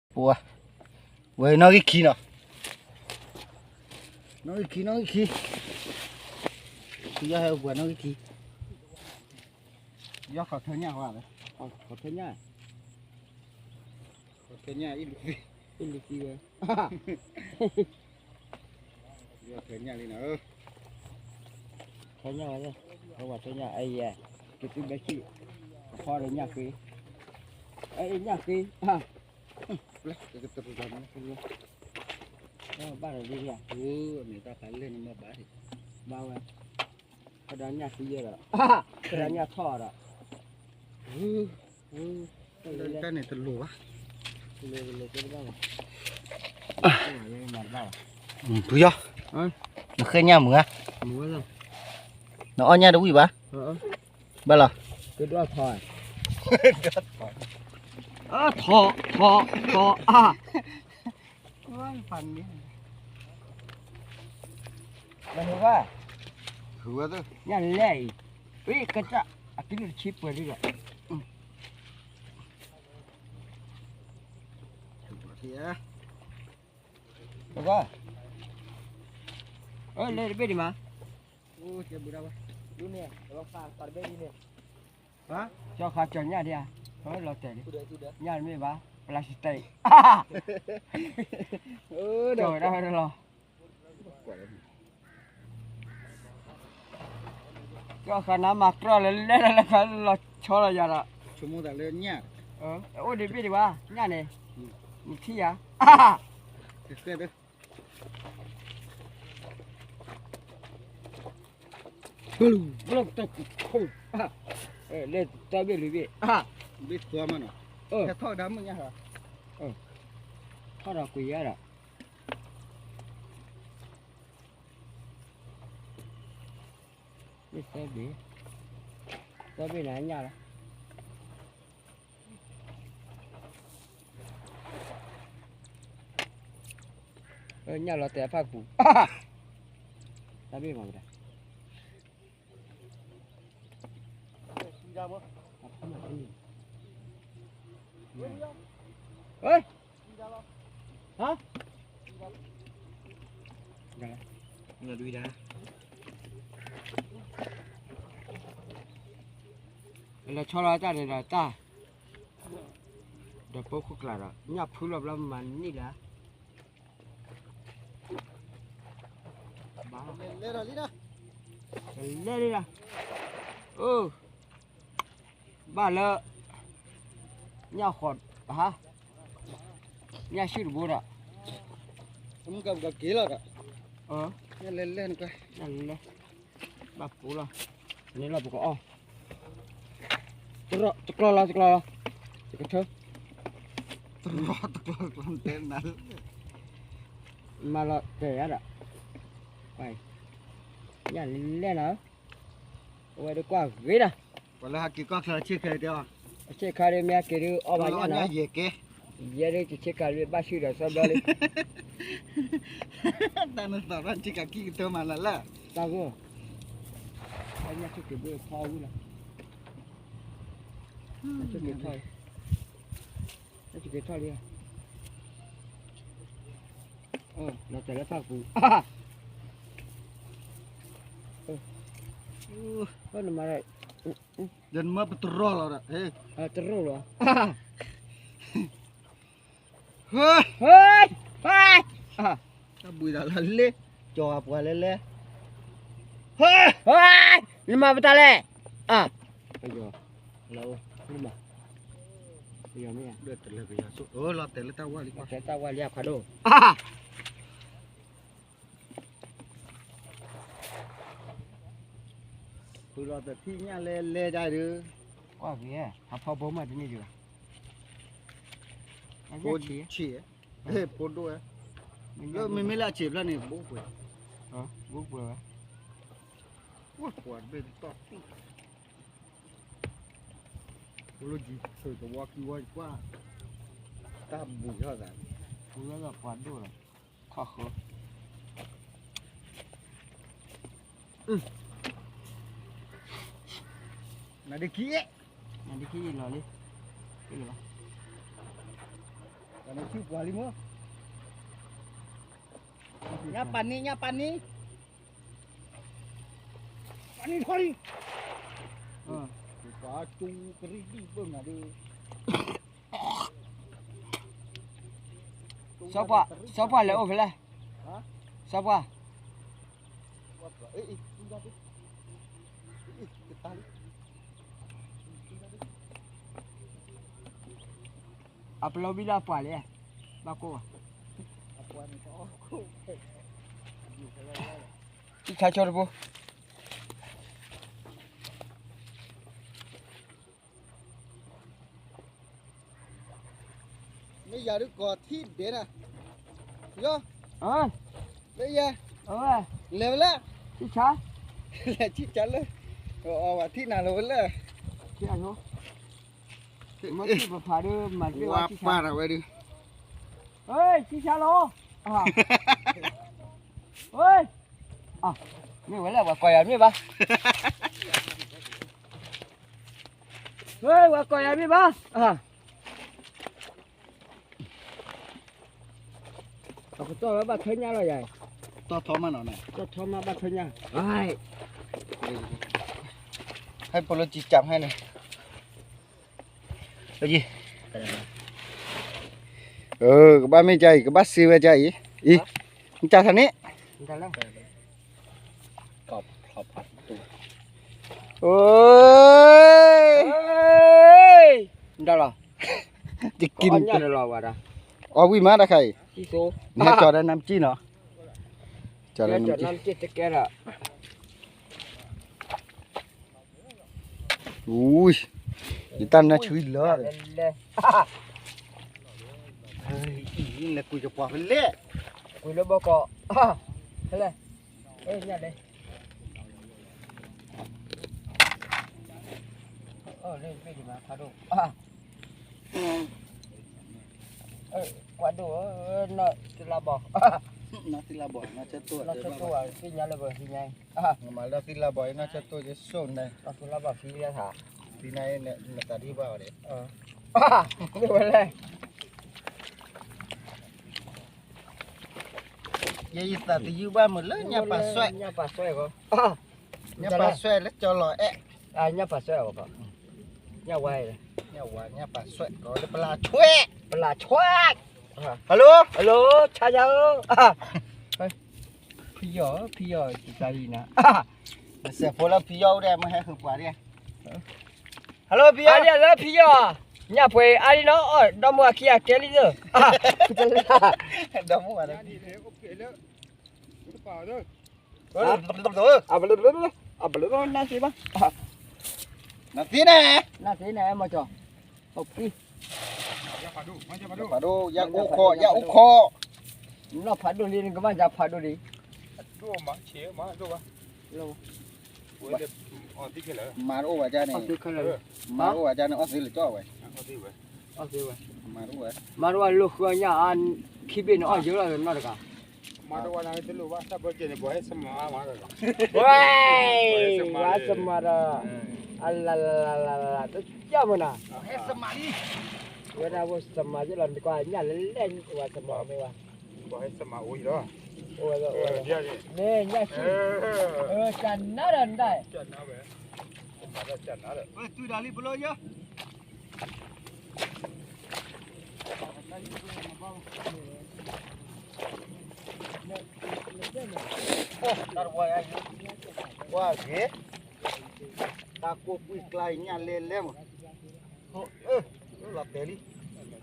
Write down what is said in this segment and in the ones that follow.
ပှၤ, ဝဲနီၣ်ဂံၢ်ခံနီၤ, နီၣ်ဂံၢ်ခံ နီၣ်ဂံၢ်ခံ, ယဟဲပှၤနီၣ်ဂံၢ်ခံ, ယီၢ်ခီၣ်ထၢညၣ်ဝဲ, ခီၣ်ထၢညၣ်, ခီၣ်ထၢညၣ်အံၤလူၤသံ, အံၤလူၤသံဝဲ, ယီၢ်ထၢညၣ်လံနီၤ, ထၢညၣ်ဝဲ, အဝဲထၢညၣ်အံၤ, ကသုဘဲခံ, ကဖီဒီးညၣ်ဃ့, အအံၤညၣ်ဃ့, ဘၣ်ဒီးဒ်လံ, န့ၣ်တၢ်ဖးလဲၢ်န့ၣ်မ့ၢ်ဘၣ်, ဘၣ်ဝဲ, ခီဒီးညၣ်သံယဲဒီး, ခီဒီးညၣ်ထီၣ်ဒီး, တၢ်န့ၣ်တလိၤဘၣ်, တလိၤတလိၤကဲတဘၣ်ဘၣ်, ဖုယီၢ်, နဃ့ညၣ်မုာ်ဧါ, နအီၣ်ညၣ်တဝံၣ်ဘၣ်, ဘၣ်လီၤ, ကဒွၣ်ထီၣ်, ထီၣ်, ထီၣ်, ထီၣ်, အါ, နဝဲ, ညၣ်လဲၢ်အံၤ, ဝဲကစၢ်, အကလုၢ်တဆံပှဲၤဒ်ဒီး, လဲၤတဘ့ၣ်ဒံးမး, ကၠီခါကၠီညၣ်ဒံးဧါ, လီၤတဲာ်လံ, ညၣ်တမ့ၢ်ဘၣ်, plastic, ကၠီဝဲဒၣ်ဝဲတလီၤ, ကၠီဃာ်နၤမၤကြီလၢလဲၣ်လၢ လဲၣ်ခါလီၤဆီလီၤယၤဒီး, ဆိကမိၣ်သးလၢညၣ်, အိၣ်ဒံးဘ့ၣ်ဒံးဘၣ်, ညၣ်န့ၣ်, နထံၣ်ယၤ, ဘျီတၢ်ခိၣ်, လဲၤတၢ်ဘ့ၣ်လံဘ့ၣ်, ဘ့ၣ်သွါမးနီၤ, ဟဲထီၣ်ကဒါမုၢ်ညါဟါ, ထီၣ်ဒီးကွံာ်ယၤဒီး, ဘ့ၣ်သၢဘ့ၣ်, သၢဘ့ၣ်န့ၣ်ညၣ်လီၤ, ညၣ်လီၤတဲာ်အဖၣ်ပူၤ, တၢ်ဘ့ၣ်မၤဝဲဒၣ်, ဟါ, ဒ်, လဲၤဆီလီၤတၢ်န့ၣ်ဒီးတၢ်, ဒီးပိာ်ခိၣ်ကျါဒီး ညၣ်ဖုလီၤဘျီမၤန့ၢ်လၢ လဲၤလံဒီး, အိၣ်, ဘၣ်လၢ, ညၣ်ဃီ, ဟါ, ညၣ်ဆူၣ်တဘိဒီး, ကက့ၤလီၤဒီး, လဲၤလဲၤ, လဲၤလဲၤ, ဘၣ်ပူၤလီၤ, န့ၣ်လီၤပကအီၣ် တကျီလီၤ တကျီလီၤ, တကထၢ, တကျီလီၤ တကျီလီၤ, မၤလီၤတဲာ်ယၤဒီး, ညၣ်လဲၣ်နၤ, အဝဲဒုးကွၢ်ဂ့ၤဒီး, ပှၤလၢဟးက့ၤကွၢ်ချၢဆ့ၣ်ခဲတဲအီၤ, အဆ့ၣ်ခါဒုးမ့ၢ်ဟဲက့ၤဒုးအီၣ်ဘၣ်ညၣ်နၤ, ယဲဒုးတဆ့ၣ်ခါဒုးဘၣ်ဆူၣ်ဒီးစီဘျီလံ, တၢ်နသးဘၣ်ဆ့ၣ်ခါခံကတၢၢ်မးလၢ်လၢ်, တၢ်ဂိၢ်, တၢ်ညၣ်ဆ့ၣ်က့ၤဘိဖီဝံၤလီၤ, ဆ့ၣ်က့ၤထီၣ်, ဆ့ၣ်က့ၤထီၣ်လံ, လီၤတဲာ်လၢဖၣ်ပူၤ, နမၤ, ယနမၢပတရီၢ်လီၤဒီး, တရီၢ်လီၤ, တၢ်ဘှံးသးလၢလဲၣ်, ကၠီၤပှၤလဲၣ်လဲၣ်, နမၤပတၢ်လဲၣ်, ပယီၤ, လၢ, ပယီၤမ့ၢ်, လီၤတဲာ်လၢတၢ်ဝါလံ, တၢ်ဝါလံအခါဒိၣ် ဖုလီၤတထံၣ်ညၣ်လဲလဲဒၣ်ဒုး, ကွၢ်က့ၤ, အဖီဘိမးတန့ၢ်ဒံးဘၣ်, ဖိဆံး, ဖိဒိၣ်ဝဲ, လၢမ့မ့ၢ်လၢအဆံးဖျၢၣ်န့ၣ် ဘိပှဲၤ, ဘိပှဲၤဝဲ, ကွၢ်ကွၢ်တဘ့ၣ်တတီၢ်တံၢ်, ဖိလၢကံၤဆၢတဝီခံဝီကွၢ်, တၢ်ဘှံးထီၣ်သး, ဖိလၢပှၤဒိၣ်လီၤ, ခီၣ်ဃၢ နဒုးခံ, နဒုးခံလီၤလံ, လၢဘၣ်, ပှၤလံမ့ၢ်, ညၣ်ပာ်နံၣ် ညၣ်ပာ်နံၣ်, ပာ်နံၣ်ထီၣ်လံ, ပှၤကၠူကရံၣ်ဒံၣ်ဘၢၣ်နၤဒီး, စီၤပှၢ် စီၤပှၢ်လဲၤအိၣ်ဖဲလဲၣ်, စီၤပှၢ် အပလီဘံလၢအပှၢ်လဲၣ်, ဘၣ်ကိၢ်ဘၣ်, ဆံၣ်ဆါဆိတဘိ, မ့ၢ်ယၤဒုးကီၢ်ထံဒဲးနၤ, ယီ, မ့ၢ်ယၤ, လဲၤဝဲလၢ, ဆံၣ်ဆါ, လဲၤဆံၣ်ဆါလၢ, အဝၤထံၣ်နၤလီၤဝဲလၢ, မ့ၢ်ပဖးဒိၣ်မၤတ့ၢ်ဝဲဆံၣ်ဆါ, ဝဲဒုး, ဆံၣ်ဆါလီၤ, မ့ၢ်ဝဲလၢပှၤကီၢ်ယၤမ့ၢ်ဘၣ်, ပှၤကီၢ်ယၤမ့ၢ်ဘၣ်, ပကတီၢ်ဝဲဘၣ်ထွဲညၣ်လီၤယၤ, တီၢ်ထီမးနီၤန့ၣ်, တီၢ်ထီမးဘၣ်ထွဲညၣ်, ဟဲပလိစံၣ်ကၠၢ်ဟဲန့ၣ်, ကဘၣ်မ့ၢ်ကါအံၤ ကဘၣ်စ့ဝဲကါအံၤ, အံၤ, နကၢ်ထါန့ၣ်, ဒၣ်လီၤ, တကံၢ်, အီၣ်ဝံၣ်မးတခါအံၤ, နဟဲကၠီၤဒီးနမ်ကံၢ်နီၤ, ကၠီၤဒီးနမ်ကံၢ်, အူ, ယတၢ်နၢ်ဆူလီၤ, လဲၤကွံာ်ကပှၤဖဲလဲၣ်, ကွံာ်လၢဘီကီး, ဖဲလဲၣ်, ညၣ်လဲၣ်, လၢဘ့ၣ်ဒံးမးဖးဒိၣ်, ကွၢ်ဒိၣ်, နီၢ်သံလါဘီ, နီၢ်သံလါဘီ, နီၢ်ဆၢတိၢ်, သ့ၣ်ညါလၢပှၤသ့ၣ်ညါ, မၤလၢသံလါဘီ, နီၢ်ဆၢတိၢ်ယဆိၣ်န့ၣ်, နီၢ်သံလါဘီသံလၢသး, သံနၤ, နသးဒံးဘၣ်အီၤဒီး, မ့ၢ်ဝဲလဲၣ် ယဲယသးတယုၢ်ဘၣ်မုာ်လၢညၣ်ပာ်စွဲ, ညၣ်ပာ်စွဲ, ညၣ်ပာ်စွဲလၢကၠီလီၤအဲၣ်, ညၣ်ပာ်စွဲ, ညၣ်ဝါ, ညၣ်ဝါ, ညၣ်ပာ်စွဲ, ပလၢဆွဲ, ပလၢဆွဲ, hello, hello, ဆါယၤဧၢ, ဖံယီၢ်, ဖံယီၢ်, စံးတၢ်အံၤနၤ, နစဲးဖိလၢဖံယီၢ်အိၣ်ဒီး မ့ၢ်ဟဲဃုာ်ပှၤဒ် hello ဖံယီၢ်, အါဒ်လၢဖံယီၢ်, ညၣ်ပှဲၤအါဒ်နီၤ, ဒီမါဝၤခံဂၤကဲလံသၢ, ဒီမါဝၤ, အဘျီဘျီ, အဘျီဘျီ, နသ့ဘၣ်, နသ့န့ၣ်, နသ့န့ၣ်, မ့ၢ်ကၠီၤ, ဖးဒိၣ်, ယအိၣ်ခိး, ယအိၣ်ခိး, နီၢ်ဖးဒိၣ်လံ နကမၣ်ယၤဖးဒိၣ်လံ, မၤတအိၣ်ဘၣ်န့ၣ်, မၤတအိၣ်ဘၣ်န့ၣ်, အီၣ်သ့လၢကၠီဝဲ, မၤတအိၣ်ဘၣ်, မၤတအိၣ်ဘၣ်, လၢဃုအညၣ်အါ, ခံဘ့ၣ်န့ၣ် အီၣ်ယၢလီၤနီတဂၤ, မၤတအိၣ်ဘၣ်န့ၣ် တလိၣ်ဘၣ်, တၢ်ဘၢကဲန့ၣ် ပှၤဟဲစမၤအါမး, ဝဲ, ပှၤဟဲစမၤဒီး, အလလလလလ, တကၢ်မနၤ, ဟဲစမၤလံ, ဝဲဒၣ်ဖိစမၤယလီၤ နကွၢ်ညၣ်လဲၤလဲၤ ဝဲစမၤမ့ၢ်ဝဲ, ပှၤဟဲစမၤအိၣ်အံၤလီၤ, အိၣ်ဝဲ, မ့ၢ်ညၣ်ဆံ, ကနၤဒီးနဒၣ်, ကနၤဝဲ, ကနၤဒီး, ဝဲတုၤဒၣ်လံပလီယါ တၢ်တဝါယၤ, ကွၢ်က့ၤ, တၢ်ကိၢ်ကွံာ်ကျါအံၤညၣ်လဲၤလဲၤမး, လီၤတဲာ်လ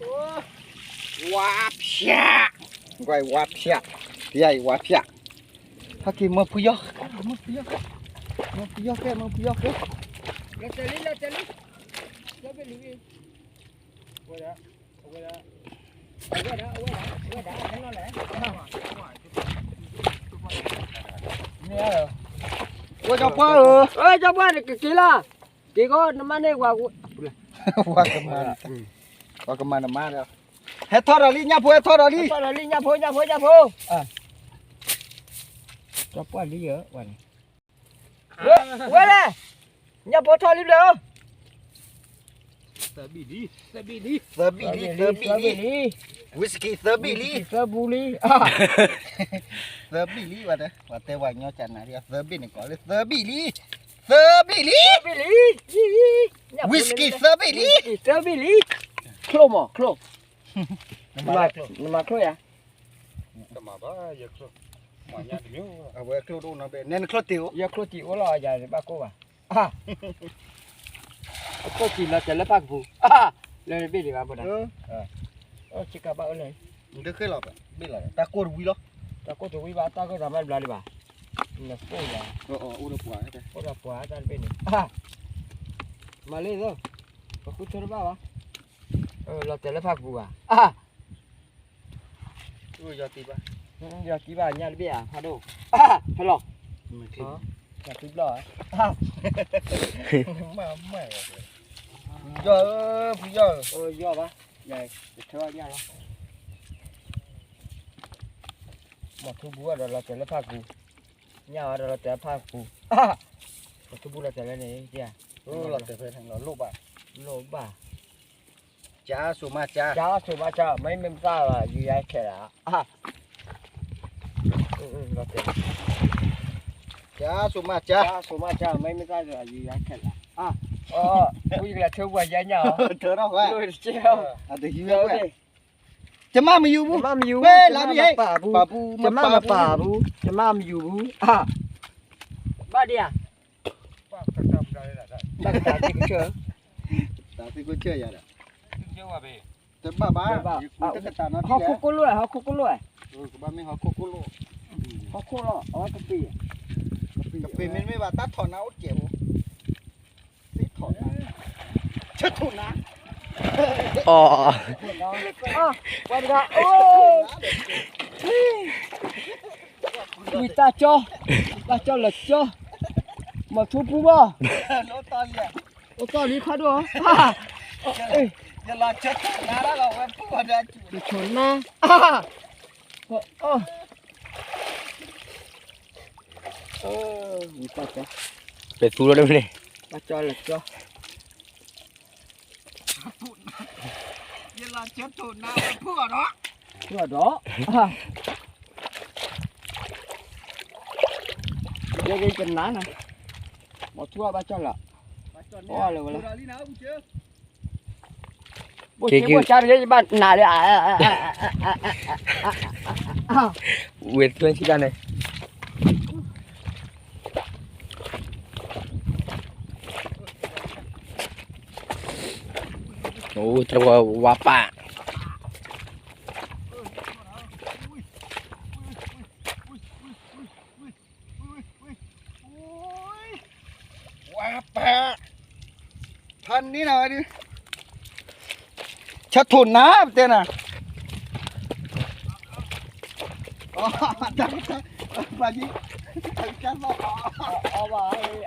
ံ, ဝါဖျၢၣ်, ကွၢ်ဝါဖျၢၣ်, ယၤအံၤဝါဖျၢၣ်, ဟဲက့ၤမၤဖုယီၢ်, မၤဖုယီၢ်, မၤဖုယီၢ်ကဲ, မၤဖုယီၢ်ကဲ, လီၤတဲာ်လံ, လီၤတဲာ်လံ, ဝဲဒၣ်, ဝဲဒၣ်, ဝဲဒၣ်, ဝဲဒၣ်, ဝဲဒၣ်, မ့ၢ်, အိၣ်ကၠီပှၢ်ဧၢ, ကၠီပှၢ်န့ၣ်ကက့ၤလီၤ, က့ၤကီးနမါန့ၣ်ဝဲ, ဝဲကမၤ, ဝဲကမၤနမါဒီး, ဟဲထီၣ်ဒီးလံ ညၣ်ဖိ ဟဲထီၣ်ဒီးလံ, ဟဲထီၣ်ဒီးလံ ညၣ်ဖိ ညၣ်ဖိ ညၣ်ဖိ, ကၠီပှၢ်လံဧၢ, ဝဲလဲၣ်, ညၣ်ဖိထီၣ်လံဘျီဧၢ, သၢဘ့ၣ်လံ, သၢဘ့ၣ်လံ, သၢဘ့ၣ်လံ, သၢဘ့ၣ်လံ, ဝံစကံသၢဘ့ၣ်လံ, သၢဘ့ၣ်လံ, သၢဘ့ၣ်လံ, ဝဲတဲ, ဝဲတဲဝဲညီကနၤဒ် သၢဘ့ၣ်န့ၣ်ကီးလၢ သၢဘ့ၣ်လံ, သၢဘ့ၣ်လံ, ဝံစကံသၢဘ့ၣ်လံ, သၢဘ့ၣ်လံ, ချိၣ်မး, ချိၣ်, နမၤချိၣ်ယၤ, အဝဲချိၣ်တအိၣ်နီတဘ့ၣ်, နဲနချိၣ်တ့ၢ်အိၣ်, ယချိၣ်တ့ၢ်အိၣ်လီၤ, ယဘၣ်ကိၢ်ဘၣ် အခိၣ်စံးလီၤတဲာ်လၢဖၣ်ကပူၤ, လၢဘ့ၣ်ဒံးဘၣ်ဘၣ်ဒီး, ဆ့ကၤဘၣ်အၢလဲၣ်, တၢ်ကိၢ်တဝံၤလီၤ, တၢ်ကိၢ်တဝံၤဘၣ် တၢ်ကိၢ်တမၤဘျါဒံးဘၣ်, နကိၢ်ယၤ, အိၣ်ဒီးပှၤတၢ်တဘ့ၣ်န့ၣ်, မၤလၢသၢ, ပဃုထၢတဘၣ်ဘၣ်, လီၤတဲာ်လၢဖၣ်ကပူၤဘၣ် ယီၤတံၢ်ဘၣ်ညၣ်တဘ့ၣ်ဧါ ဖးဒိၣ်, ဖဲလီၤ, ယီၤတံၢ်ဘျီၣ်, ယီၤဧၢ, ဖုယီၤဧၢ, ယီၤဘၣ်, ယထၢညၣ်လီၤ, မီၤထူဘူးဒီးလီၤတဲာ်လၢဖၣ်ကပူၤ, ညၣ်ဝဲဒီးလီၤတဲာ်လၢဖၣ်ကပူၤ, မီၤထူဘူးလီၤတဲာ်လၢန့ၣ်, လီၤတဲာ်ဖဲလိၣ်ဘၣ်, လိၣ်ဘၣ် ကၢ်စိမၤကၢ်, ကၢ်စိမၤကၢ်, မ့မ့ၢ်မတၢ်ဘၣ် ယူၤယါခဲလၢာ်, ကၢ်စိမၤကၢ်, ကၢ်စိမၤကၢ်, မ့မ့ၢ်မတၢ်ဘၣ် ယူၤယါခဲလၢာ်, အိၣ်ယကလဲၤထၢပှၤယါညၣ်အီၤ, တၢ်ထီၣ်ဝဲ, တမၣ်မယူၤဘူး, မယူၤဘူး, ပာ်ဘူး, တမၣ်မပာ်ဘူး, တမၣ်မယူၤဘူး, ဘၣ်ဒံးဧါ တၢ်ကတၢၢ်, တၢ်သံကွၢ်ဆၢၣ်ယၤဒီး, တဘၣ်ဘၣ်, ဟီၣ်ခိၣ်ကိၣ်လိၣ်, ဟီၣ်ခိၣ်ကိၣ်လိၣ်, ကဘၣ်မ့ၢ်ဟီၣ်ခိၣ်ကိၣ်လိၣ်, ဟီၣ်ခိၣ်လီၤ, အဝဲကပ့ၤ, ကပ့ၤမ့တမ့ၢ်ဘၣ် တၢ်ထီၣ်နါအိၣ်ကဲးဖိ, သ့ထီၣ်နါ, ဆၢထီၣ်နါ, အီ, ဝံၤတၢ်ကၠီ, တၢ်ကၠီလၢာ်ကၠီ, မီၤထူပူၤဘၣ်, အိၣ်တီၢ်လံခီဒိၣ်, ယလီၤဆၢထီၣ်နါ, ဝံၤတၢ်ကၠီ, ပဲသူလီၤဒ်န့ၣ်, တၢ်ကၠီလၢာ်ကၠီ ယလီၤဆၢထီၣ်နါ, ဖုအီၤဒီး, ဖုအီၤဒီး, ယကနါနၤ, မီၤထူအဘၣ်ကၠီလၢာ်, အီၣ်လၢဝဲလၢ ဘိၣ်က့ဘိၣ်ကါတဂ့ၤ ယဘၣ်နၤလၢ, ဝဲသ့ၣ်ဆံတၢ်န့ၣ်, အိၣ်တြီဝါပၢ် ဝါပၢ်, ဖးန့ၢ်နၤဝဲဒုး, ဆၢထီၣ်နါပတဲနၤ, ပှၤက, ပှၤက, ပှၤက, ပှၤက, ပှၤက,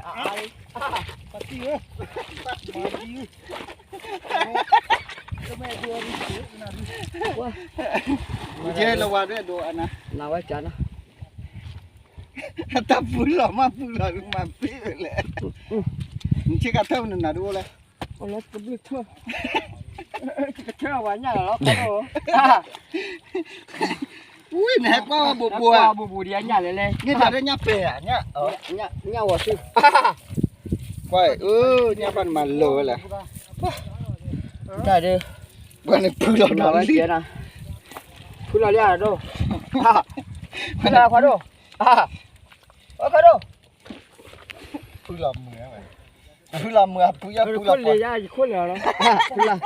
ယဲလီၤဝဲဒၣ်ဒိၣ်အနၤ, နဝဲကနၤ, တၢ်ပူၤလီၤမၢ်ပူၤလီၤဒုးမၤပ့ၢ်လဲၣ်, နဆ့ကၤထၢၣ်မနုၤနၤဒုးအိၣ်လဲၣ်, ကထၢၣ်ဝဲညၣ်လီၤ, ဝံၤနဟဲကွၢ်ဝဲဘူးဘူးဧါ, ဘူးဘူးဒ်ညၣ်လဲၣ်လဲၣ်, မ့ၢ်တၢ်လၢညၣ်ပဲာ်ဧါ, ညၣ်ဝဲသ့ၣ်, ကွၢ်အၢ, ညၣ်ဘၣ်နမၤလၢာ်ဝဲလဲၣ်, တၢ်ဒုး, ပှၤန့ၣ်ဖုလီၤလံ, ဖုလီၤလံဧါဒိၣ်, ဖုလီၤခွါဒိၣ်, ခွါဒိၣ်, ဖုလီၤမုာ်, ဖုလီၤမုာ်အဖုယီၢ်ဖုလီၤပှၤ, ယခိၣ်လၢာ်လီၤ, ဖုလီၤ,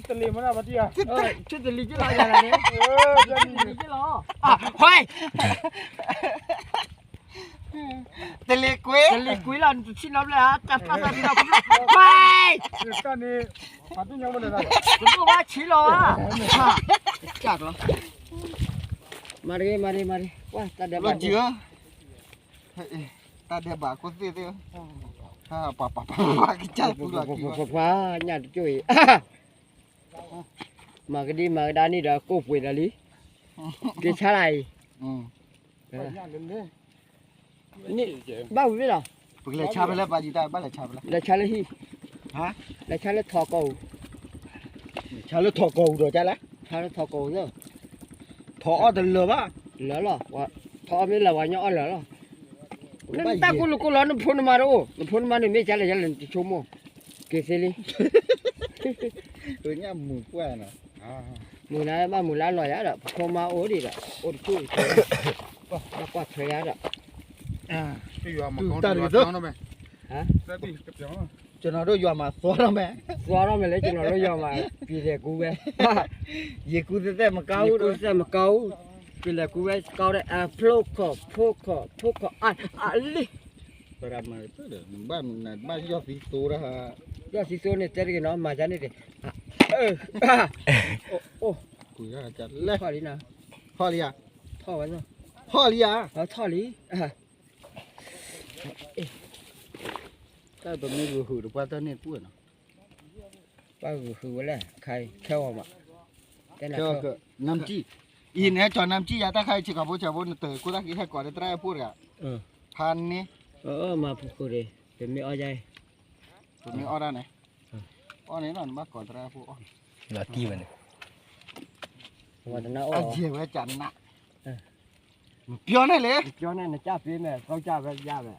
ဆ့တလံၤက့လီၤယၤလီၤန့ၣ်, ဆ့တလံၤက့လီၤ, တလံၤကွံ, တလံၤကွံလီၤ နတထံၣ်နီတဘျီဧါ, တၢ်ပၢ်သးဒ်နီၢ်ခိ, တဒိၣ်ဘၣ်ဆံးလီၤဧါ, မၤတဂ့ၤ မၤတဂ့ၤ မၤတဂ့ၤ, တၢ်ဒဲးဘး, တၢ်ဒဲးဘးခိၣ်သ့ၣ်သ့ၣ်, ပှၤပှၤပှၤပှၤကစၢ်ဖုလီၤက့ၤ, ပှၤညၣ်တကၠိၢ်အံၤ, မၤကဒံမၤကဒါနံၣ်ဒီးကိၣ်ပှ့ၤဒီးလံ, က့ၤဆါလၢအံၤ, ဘၣ်ဝံၤလီၤ, ပကလဲၤဆါဖဲလဲၣ်, ပှၤယံၤတၢ်ဘၣ်လဲၤဆါဖဲလဲၣ်, လဲၤဆါလၢဟံၣ်, ဟါ, လဲၤဆါလၢထီၣ်ကီၢ်အူၤ, ဆါလၢထီၣ်ကီၢ်အူၤဒီးကလဲၣ်, ဆါလၢထီၣ်ကီၢ်အူၤသၢ, ထီၣ်အီၣ်တလၢာ်ဘၣ်, လၢာ်လီၤ, ထီၣ်အီၣ်မ့ၢ်လၢာ်ပှၤညီအီၣ်လၢာ်လီၤ, နတၢ်ကူၣ်လိာ်ကူၣ်လီၤ နဖိနမါတအိၣ်, နဖိနမါန့ၣ်မ့ၢ်ကလဲၣ် ယလဲၣ်နတဆိကမိၣ်, က့ၤသ့လံ မုၢ်နၤ ဘၣ်မုၢ်လၢအလီၢ်ယၤဒီး ပဖိမါအိၣ်ဒံးဒီး အိၣ်တဆူၣ်တဆူၣ်, ဘၣ်ကွၢ်ထွဲယၤဒီး, တၢ်တဂ့ၤသိး, ကျွန်တော်တို့ရွာမှာသွားတော့မယ်, သွားတော့မယ်လၢ ကျွန်တော်တို့ရွာမှာ ပြည်လည်ကူးပဲ, ရေကူးသက်သက်မကောင်းဘူး, ရေကူးသက်သက်မကောင်းဘူး, ပြည်လည်ကူးပဲ ကောင်းတဲ့ အဖိခိၣ် ဖိခိၣ် ဖိခိၣ် အါ အါလံ ပရမတဘၣ်မနဘၣ်ယီၢ်သံသိတဟါ, ယီၢ်သံသိန့ၣ် တဲတဂ့ၤနီၤ မၤယါန့ၣ်တဂ့ၤ, အိၣ်, ထီၣ်လံနီၤ, ထီၣ်လံဧါ, ထီၣ်ဝဲ, ထီၣ်လံဧါ, ထီၣ်လံ, တၢ်ပမ့ၢ်ဂုာ်ဃုာ်တပှၢ်တၢ်န့ၣ်တပူၤနီၤ, ပှၢ်ဂုာ်ဃုာ်ဝဲလဲၣ်, ခဲအံၤ ခဲအံၤမး, ခဲအံၤ, နမ်ကၠံၣ်, အံၤန့ၣ်ဟဲကၠီၤနမ်ကၠံၣ်ယၤ တၢ်ခါအံၤ ဆ့ကၤဖိဆ့ကၤဖိ နတၢ်ကိးဒီးသရၣ်ဖိတဂၤ, ဖးန့ၣ်, မၤဖူခိၣ်ဒံး, ပမ့ၢ်အီၣ်ယါအံၤ, ပမ့ၢ်အီၣ်ဒၣ်န့ၣ်, အီၣ်န့ၣ်လီၤ နဘၣ်ကိးသရၣ်ဖိအီၣ်န့ၣ်, လီၤတံၢ်ဝဲန့ၣ်, အယဲၢ်ဝဲကနၣ်, မပြောနဲ့လေ, မပြောနဲ့ နကြပေးမယ် သောက်ကြပဲ ရမယ်,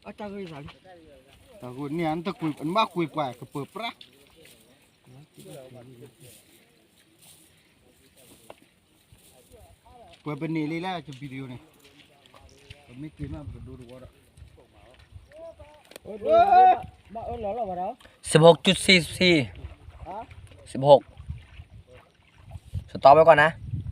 အတၢ်ဂ့ၢ်သးလံ, တၢ်ဂ့ၢ်န့ၣ် နတကွံာ် နဘၣ်ကွံာ်ပှၤကပၢၤပြၢ် ပှၤပန့ၢ်လံလၢ video န့ၣ်, ပမ့ၢ်က့ၤမး ပကဒိတဝီဒီး, ဘၣ်အၢလီၤလီၤဘၣ်ဒီး, สิบหกจุดสี่สิบสี่, สิบหก, สต็อปไว้ก่อนนะ,